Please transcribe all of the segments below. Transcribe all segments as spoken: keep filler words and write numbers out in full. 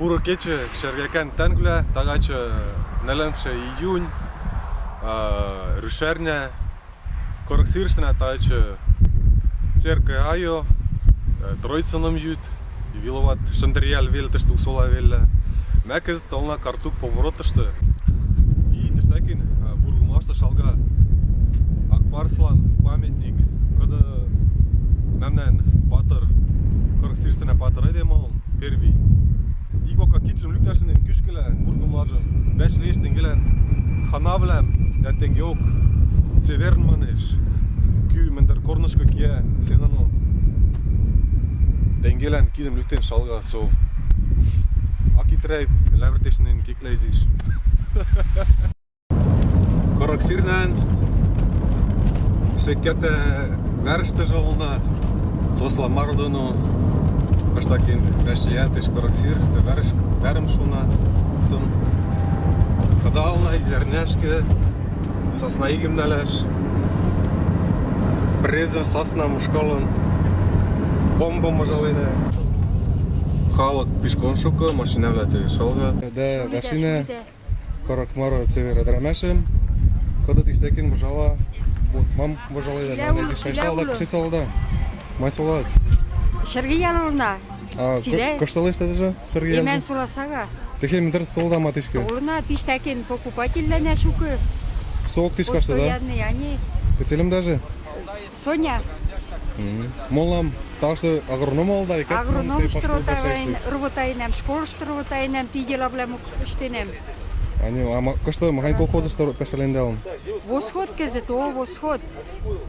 Муры кечы, шергакан тангвлэ, тагачы нелемшы июнь, а, рушарня. Кырык сирыштына тагачы церкви айо, э, Троицыным юд, вилыват Шендеръял вельтышты, Усола велле. Мякыз толна Картук поворотышты. И тыштакин, а, вургымлашты шалга Акпарслан памятник, кыды мемнан патыр, кырык сирыштына патыр эдем ылын, первый. И кока кидшым лӱкташын кышкыла вургымлажы, вашлиштын гелан ханавлам, да тенгеок цеверн манеш, кӱ мендер корнышкы киа сенано. Тенгелан кидым лӱктен шалга со. Акитрей лявртешнин киклязиш. Кырык сирнан секкетэ варышты жална, сосла мардыно, кыштакин вашлиятыш Кырык сир, тэ варыш, варым шуна, тым. Кыдална изерняшке, сосна игим наляш. Презым сосна мышкалын, комбо мыжалыны. Халык пишком шукы, машинавлаты шалга. Да, машина. Кырык мары цевер ӧдрамашем, кыды тиштакин выжала, вот, мам выжала, да, мам эти шайштал, да, кышец алда. Май солац. Шергияловна. А, кышталеш тадыжа, Шергияловна? Имя соласага. Техе мендер столда матышка. Олна тиштакин покупательлана шукы. Сок тишкашты, да? Постоянный, они. Кыцелем даже? Соня. Мгм. Молам, так что агроном алда, и как агрономышты ровотайнам, школышты ровотайнам, ти делавлам ок-, ӧштенам. Ани, а ма-, кышты, махань колхозышты пешалендалын? Восход кызыт, о, Восход.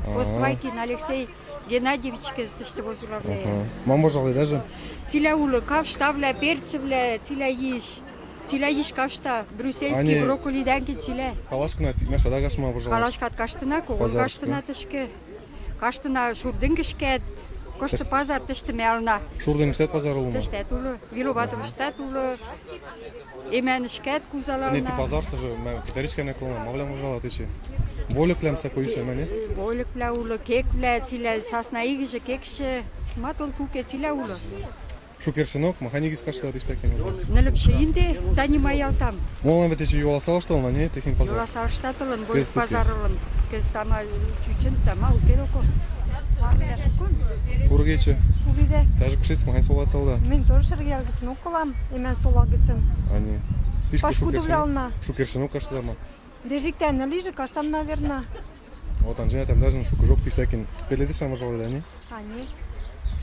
Ага. Поствайкин Алексей Геннадьевич кызыт тышты возглавляет. Ага. Мам вожалы даже? Цилә улы, кавштавлә, перцевлә, цилә йиш. Цилә йиш кавшта, брюссельский, брокколи дәнки цилә. Халашкына ци-, мешада кашма выжалаш. Халашкат каштына, когон каштына тышкы. Каштына шурдын кышкет. Кышты пазар тышты мялна. Шурдын кышкет пазар улы ма? Тыштат улы. Вилобатовыштат улы. Эмәнышкат кузалална. Не, ти пазарышты же, мә, пытаришкана колма, мавлям выжала тычи. Вольыклям сакоюся, мә, не? Вольыквлә улы, кеквлә, цилә, сасна игжы, кекшы. Ма тол куке, цилә улы. Шукершенок, махань игыс каштыда тиштакин? Нылыпшы инде занимаялтам. Молан вет ещё юаласалыштылын, не, техин пазар? Юаласалыштылын, вольык пазар ылын. Кез тама чучын, тама уке доко. Кургече. Шубиде. Тажы кышец, махань солацалда? Мин тоже Шергиялгицын уколам, имен солагицын. Ани. Тишкы шукершенок каштыда ма? Дежиктен лижи каштам, наверное. Вот анжена там даже шукыжок тиштакин. Пеледыш ам жалы, да, не? А, не.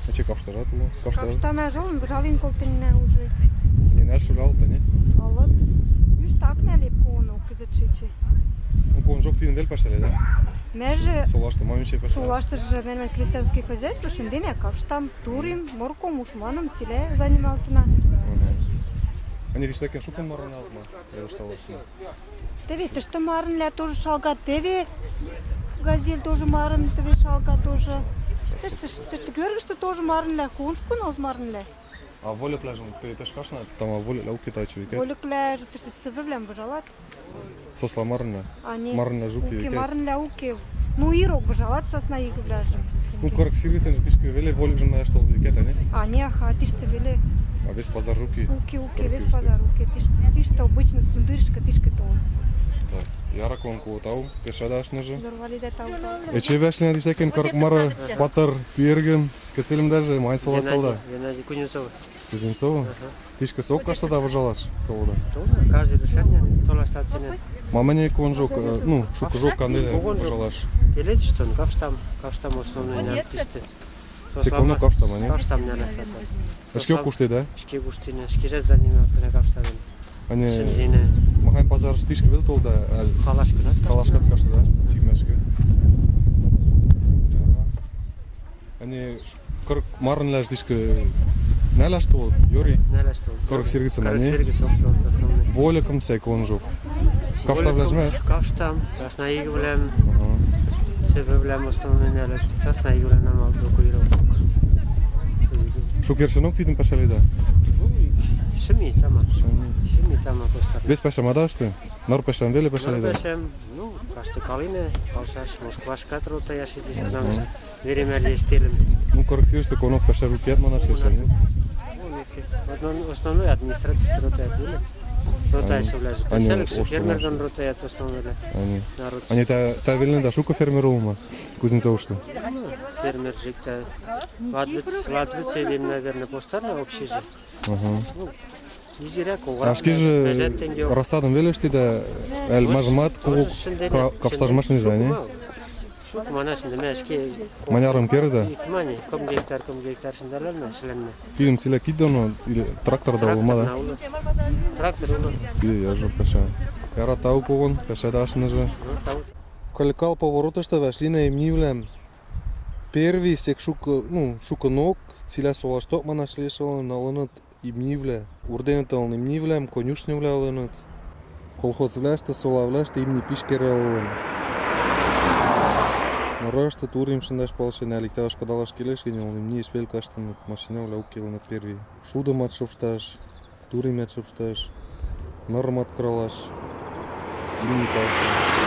А че кавштажат улы? Кавштажат? Кавштана жолын, жалин колтынна уже. Не наш улал-то, не? Алат. Юж так на лепку, ну, кызычичи. Ну, кон жок тин вель пашали, да? Меже. Солашты мамиче пашали. Солашты же, наверное, крестьянское хозяйство, шындыне, кавштам, турим, морком, ушманом, циле занималтына. Ага. Они тиштакин шукын марыналт ма? Теве тышты марынлә тоже шалга, теве газель тоже марын, теве шалга тоже. Тышты, тышты гӧргышты тоже марынлә, куншкун оз марынлә. А вольыклажын теве тыш кашна, тама вольыклажын уке тачы, векет? Вольыклажын тышты цывывлям выжалат. Сосла марынлә? А, не. Марынлә жуки, уке, векет? Марынлә уке. Ну, ирок выжалат сосна игывлажын. Ну, кырык сиргыцын же тишкы веле вольыкжым наяш тол, векет, а, не? А, не, аха, тишты веле. А весь пазар жуки? Уке, уке, весь пазар уке. Тиш-, тишты обычно сундырышка тишкы тол. Так, яракон кулотау, пешада ашны же. Дорвалида тау, тау. Эче вяшлина тиштакин кырык мары патыр пиргын, кыцелем даже, май солацалда. Геннадий, Геннадий Кузнецов. Кузнецов? Ага. Тишкы сок каштада выжалаш, колда? Тона, каждый дышарня, тона стацина. Мамане кон жок, э, ну, шукы жок канды выжалаш. Пеледыштон, каштам, каштам основной на тишты. Секундно каштам, а не? Каштам не растата. Ишке кушты, да? Ишке кушты, не, ишке же заниматься на каштам. А не, махань пазарыш тишкы вел толда, а халашкынат? Халашкат каштада, сигнашкы. А не, кырык марынлаж тишкы нальаш тол, Юрий? Нальаш тол. Кырык сиргыцын, а не? Кырык сиргыцын тол, тол, тол. Вольыкым сай кон жок. Каштавлажмы? Каштам, сасна игывлам. Ага. Цевывлам основной нялы. Сасна игывлам намал докуировок. Шукершенок тидым пашали, да? Ну, шыми тама. Шыми. Шыми тама костар. Весь паша мадашты? Нор пашам веле пашали, да? Нор пашам, ну, кашты калины, палшаш, Москвашка тротаяш изиш к нам. Ага. Веремя лиэш телым. Ну, кырык сирышты конок паша рукият манаш, если не? Ну, вот Но основной администрацияштӧ ротаяд веле. Ротаясывлажы. Они пӧсялыкшы оштолаш. Фермервлаын ротаяд основной да. Они. Народ. Они та, та велӧны да шукӧ фермер улын ма Кузнецовышты? Ну, фермер жик та. Латвиц, латвиц эвем, наверное, постарна общий жик. Ага. Ну, изиряк, а шкежы рассадым велӧ ышты да, али мажы мат, кого ка-, капшташ машинажы, не? Шук, мана шынды, мә, ишкӧ. Манярым керӧ да? Ик мани, кым гектар, кым гектар шындалална, шылална. Кыдым, цилиа кид доно или трактор да улы ма да? Трактор улы. Трактор улы. Кыдым, я жӧ, паша. Яра, тау когон, паша да ашныжы. Ну, тау. Калькал поворотышты вашлина имнивлам. Первый сек шукы, ну, шукы ног, цилиа солашток мана шылешалын, налыныт имнивлам. Урденыталын имнивлам, конюшнявлам ылыныт. Колхозвлаштӧ, солавлаштӧ имни пиш кералалын. Нырышты турим шындаш палшен, али талыш кадалаш келеш, и ньӧл имни эс вел каштыныт, машинавлам уке ылыныт первый. Шудымат шыпшташ, туримат шыпшташ, нырымат кралаш. Имни палшен.